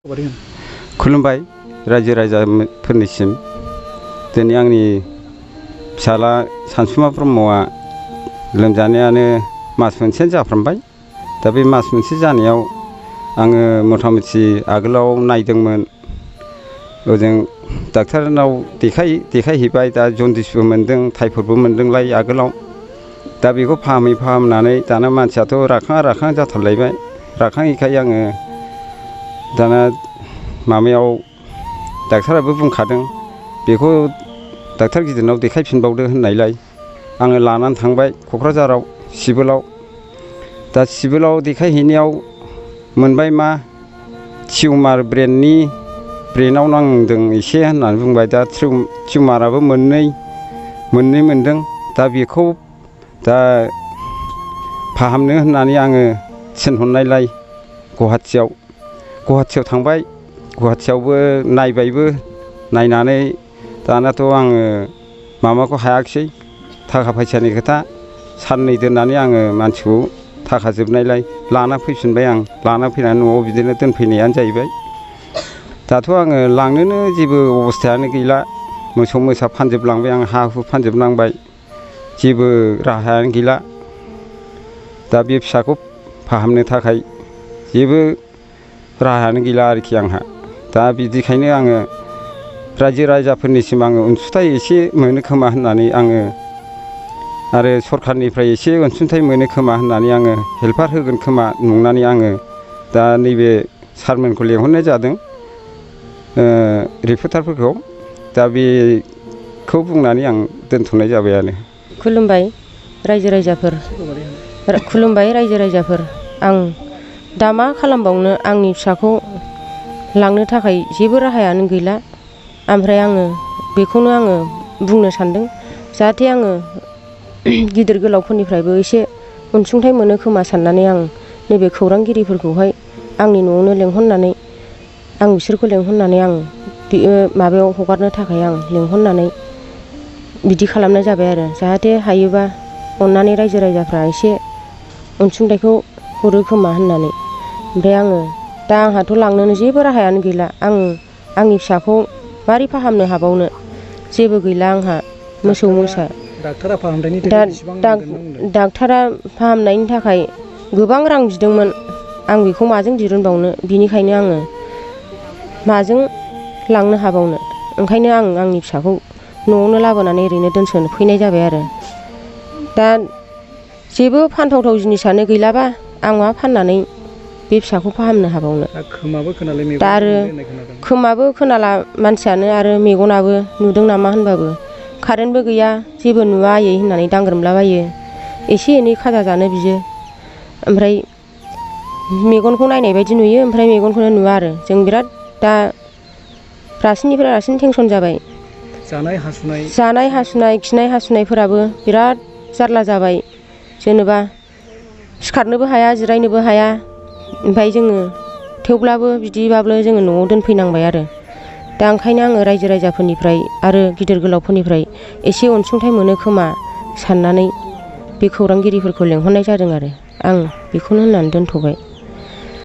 खुलुमबाय रायजो राजाफोरनिसिम दिनै आंनि फिसाला सानसुमा ब्रह्मआ लोमजानायानो मास मोनसेयानो जाफ्रामबाय। दा बे मास मोनसे जानायाव आङो मथा-मथि आगोलाव नायदोंमोन, ओजों डाक्टारनाव देखायहैबाय। दा जन्दिसबो मोन्दों, टाइफयडबो मोन्दोंलाय आगोलाव। दा बेखौ फाहामनानै दाना मानसियाथ' राखां जाथारलायबाय। राखाङैखाय आङो दाना माबायाव डाक्टाराबो बुंखादों बेखौ डाक्टार गिदिरनाव देखायफिनबावदो होननायलाय आङो लानानै थांबाय क'क्राझाराव सिभिलाव। दा सिभिलाव देखायहैनायाव मोनबाय मा टिउमार ब्रेनाव नांदों एसे होननानै बुंबाय। दा टिउमाराबो मोननै मोनदों। दा बेखौ दा फाहामनो होननानै आङो थिनहरनायलाय गुवाहाटियाव थांबाय। गुवाहाटियावबो नायबायबो, नायनानै दानाथ' आङो माबाखौ हायाखिसै, थाखा फैसानि खोथा। साननै दोननानै आङो मानसिखौ थाखा जोबनायलाय लाना फैफिनबाय। आं लाना फैनानै न'आव बिदिनो दोनफैनायानो जाहैबाय। दाथ' आङो लांनोनो जेबो अबस्थायानो गैला। मोसौ मोसा फानजोबलांबाय आं, हा हु फानजोबनांबाय, जेबो राहायानो गैला। दा बे फिसाखौ फाहामनो थाखाय जेबो राहायानो गैला आरोखि आंहा। दा बिदिखायनो आङो रायजो राजाफोरनिसिम आङो अनसुंथाइ एसे मोनो खोमा होननानै आङो, आरो सरखारनिफ्राय एसे अनसुंथाइ मोनो खोमा होननानै आङो हेल्पार होगोन खोमा नंनानै आङो दा नैबे सारमोनखौ लेंहरनाय जादों, रिपर्टारफोरखौ। दा बेखौ बुंनानै आं दोनथ'नाय जाबायानो। खुलुमबाय रायजो राजाफोर। आं दा मा खालामबावनो, आंनि फिसाखौ लांनो थाखाय जेबो राहायानो गैला। ओमफ्राय आङो बेखौनो आङो बुंनो सानदों, जाहाथे आङो गिदिर गोलावफोरनिफ्रायबो एसे अनसुंथाइ मोनो खोमा साननानै आं नैबे खौरांगिरिफोरखौहाय आंनि न'आवनो लेंहरनानै, आं बिसोरखौ लेंहरनानै आं माबायाव हगारनो थाखाय आं लेंहरनानै बिदि खालामनाय जाबाय आरो। जाहाथे हायोबा अननानै रायजो राजाफ्रा एसे अनसुंथाइखौ हरो खोमा होननानै। ओमफ्राय आङो दा आंहाथ' लांनोनो जेबो राहायानो गैला। आं आंनि फिसाखौ मारै फाहामनो हाबावनो, जेबो गैला आंहा मोसौ मोसा। डाक्टारा फाहामनायनि थाखाय बेसेबां नांगोन? डाक्टारा फाहामनायनि थाखाय गोबां रां बिदोंमोन। आं बेखौ माजों दिरुनबावनो, बिनिखायनो आङो माजों लांनो हाबावनो। ओंखायनो आं आंनि फिसाखौ न'आवनो लाबोनानै ओरैनो दोनफैनाय जाबाय आरो। दा जेबो फानथावथाव जिनिसानो गैलाबा आं मा फाननानै बे फिसाखौ फाहामनो हाबावनो। दा आरो खोमाबो खोनाला मानसियानो, आरो मेगनाबो नुदों नामा होनबाबो कारेन्टबो गैया, जेबो नुवा आयै होननानै दांग्रोमलाबायो, एसे एनै खाजा जानो बियो। ओमफ्राय मेगनखौ नायनाय बायदि नुयो, ओमफ्राय मेगनखौनो नुवा आरो। जों बिराद दा रासिननिफ्राय रासिन टेनसन जाबाय। जानाय हासुनाय खिनाय हासुनायफोराबो बिराद जारला जाबाय। जेनेबा सिखारनोबो हाया, जिरायनोबो हाया। ओमफ्राय जोङो थेवब्लाबो बिदिबाबो जोङो न'आव दोनफैनांबाय आरो। दा ओंखायनो आङो रायजो राजाफोरनिफ्राय आरो गिदिर गोलावफोरनिफ्राय एसे अनसुंथाइ मोनो खोमा साननानै बे खौरांगिरिफोरखौ लेंहरनाय जादों आरो। आं बेखौनो होननानै दोनथ'बाय।